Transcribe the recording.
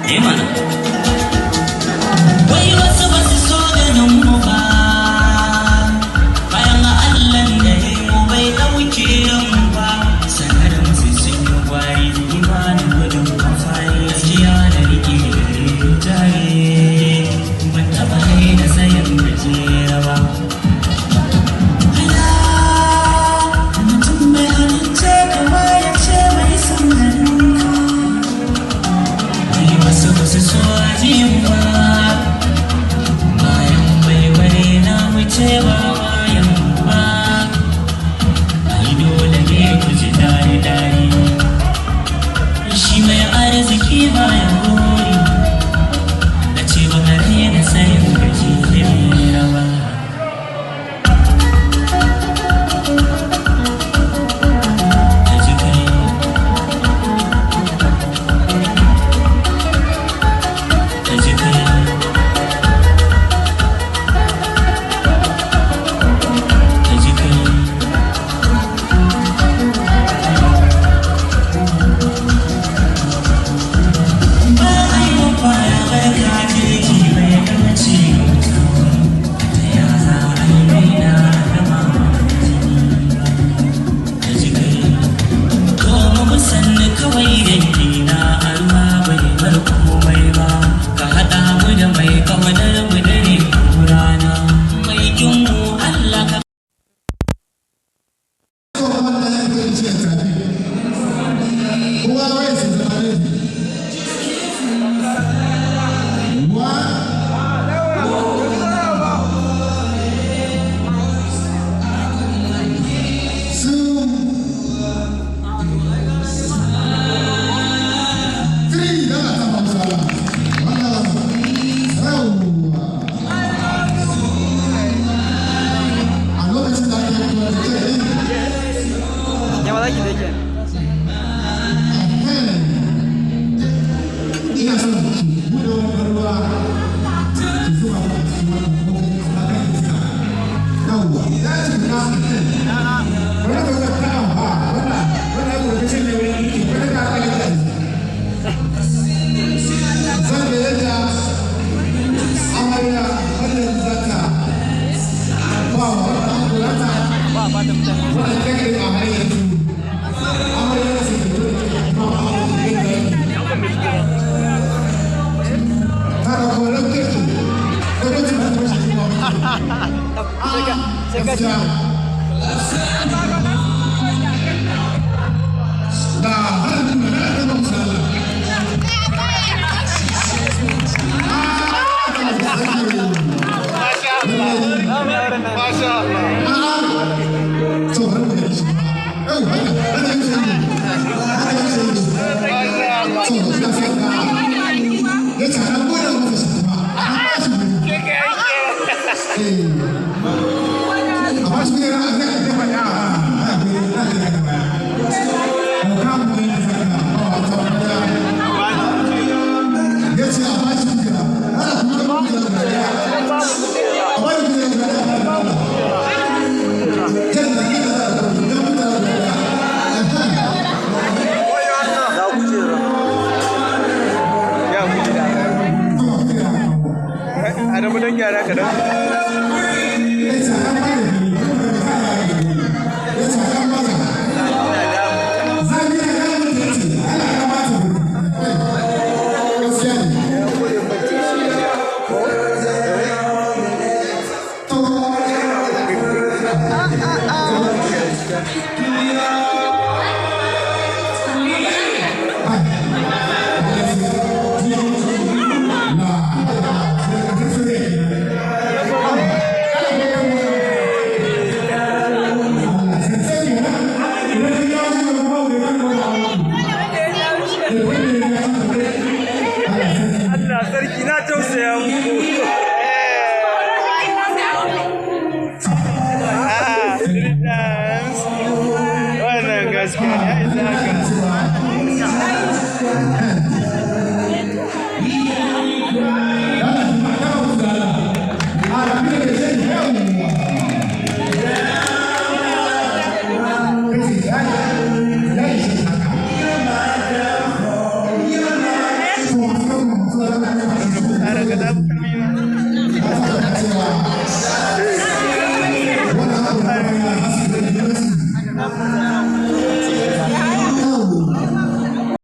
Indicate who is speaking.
Speaker 1: Eh mana. Wai wasu ba su so ganin mu ba, bayan Allah da ya mu bai ɗauke mu ba. Sanar musu sun yi gwari, imanin gudun mafari. Gaskiya da rike gare tare, ban taɓa da sayan gajera ba. Hala, mutum mai halicce kama ya ce mai son ganin ka. Wai wasu ba su so a ba, bayan bai bare na wuce ba bayan ba. Ai dole ne ku ji dari dari, shi mai arziki bayan gori. Na ce ba ka na sayan gajera ba. Ka ji kai. Ka ji kai. Ka ji kai. Ba a yi wa kwaya barka jeji bai kauce mutum. Ta ya za a yi raina rama jini ba. Ka ji kai. Ko mu sanni kawai dangi na Allah bai bar komai ba. Ka haɗa mu da mai ƙaunar mu dare ko rana. Mai kin mu Allah ka
Speaker 2: So wanda ya ke ce tafi. Kowa wai su zama ready. One, two, three. Dala ta Hausa. Wannan, yawwa. A lokacin da ake yi wannan ɗin,
Speaker 3: Yawa za ki da ke.
Speaker 2: ina son ki buɗe wannan ruwa ki zuba mu a cikin wannan kofi amma kan ki cika. Yawwa, ya cika. Bari ka ga ta ba wannan wannan lokacin ne wani ki bari ka ga ki. Zan da yadda amarya wannan zata ba wa wannan angulata
Speaker 3: Ba ba ta mutane.
Speaker 2: wannan take a har yanzu. Amarya su ke ba wa angulata. Kada ko lauke ki, lokacin da ta shi ba.
Speaker 3: Sai ka sai ka
Speaker 2: Gaskiya. Da har da na da musalla. To har mu gani shi. Yau, haka, haka yi shi. Haka yi shi. To, ina son ka. Ya ce an gwada masa shi kuma, an ba shi wuri. Eh. A ba shi wuri, a zai a ya, a, a, a, a, a, a. Mu ne zaka, ba wa ta wata. Ya ce a ba shi kujera, ana kuma da kujera guda ɗaya. A ba shi kujera guda ɗaya. Jan da kila za a ɗauki, don kujera guda ɗaya.
Speaker 3: Za ku jera.
Speaker 4: Ya kujera.
Speaker 2: Kuma kujera a kawo.
Speaker 4: Adamu dan gyara kaɗan.
Speaker 2: Ya ce an ba da fili, kuma da za a yi da fili. Ya ce an ba da. Zan yi da kan mutunci, ana kamata wuri. Gaskiya ne. To,
Speaker 4: Allah sarki na tausaya muku. Ah, three times. Wannan gaskiya ne, ya isa haka.
Speaker 2: Yeah.
Speaker 4: Za mu